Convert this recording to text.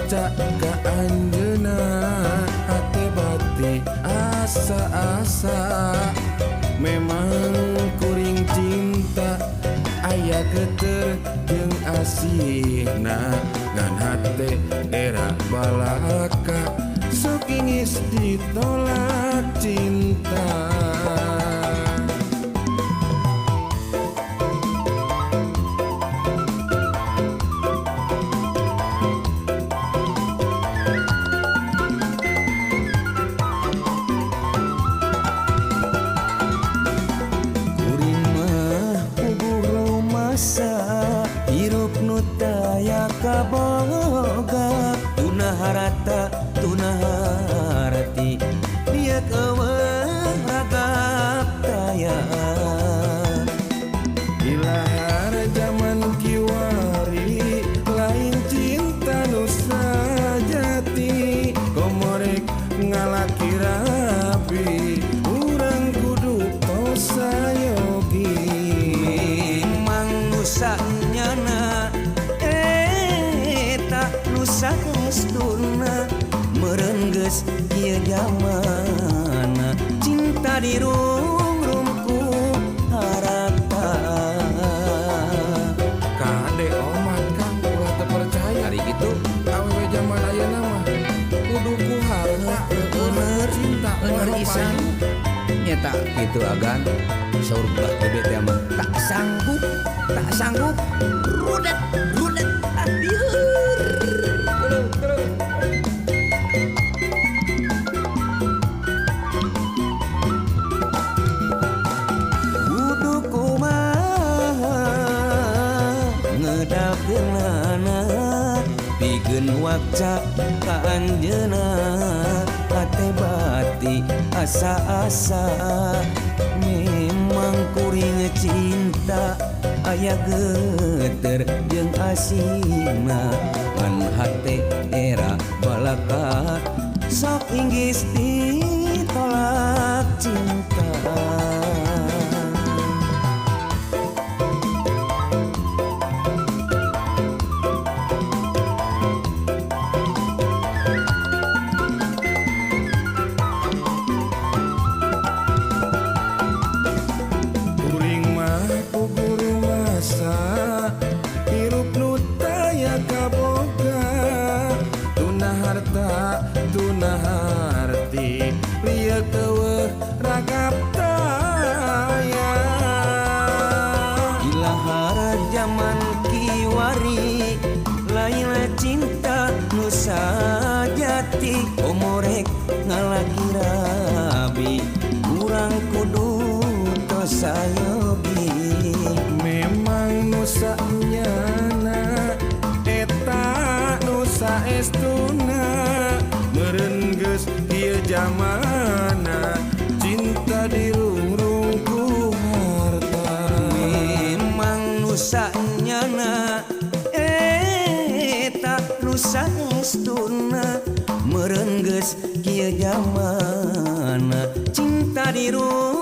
wakca ka anjeunna, hate bati asa-asa. Memang kuring cinta aya geter jeung asihna, ngan hate era balaka sok ingis ditolak cinta. Kuring mah puguh rumasa hirup nu taya kaboga, tuna harata tuna harati dia eueuh ragap taya. Ilahar zaman kiwari lain cinta nu sajati, komorek ngalaki rabi urang kudu tosayogi. Memang nusa nyana eta nusa estuna, meureun geus ieu jamana cinta dirungrung ku harata. Kade omat Kang, ulah teu percaya. Ari kitu. Awewe zaman ayeuna mah kudu ku harta. Bener. Cinta Bener moal isan. payu. Nyata gitu agan saur bah bebe teh mah tak sanggup, tak sanggup, rudet rudet ah lieur. Terus terus. Kudu kumaha ngedalkeunana pikeun wakca ka anjeunna, hate bati asa-asa. Memang kuring cinta aya geter jeung asina, ngan hate era balaka sok inggis ditolak cinta. Kuring mah puguh rumasa hirup nu taya kaboga, tuna harta tuna harti lieu eueuh ragap taya. Ilahara zaman kiwari lain cinta nu sajati, omorek ngalaki rabi urang kudu tosayogi. Memang nusa nyana eta nusa estuna, meureun geus ieu jamana cinta dirungrung ku harta. Memang nusa nyana eta nusa estuna, meureun geus kieu jamana cinta dirungrung.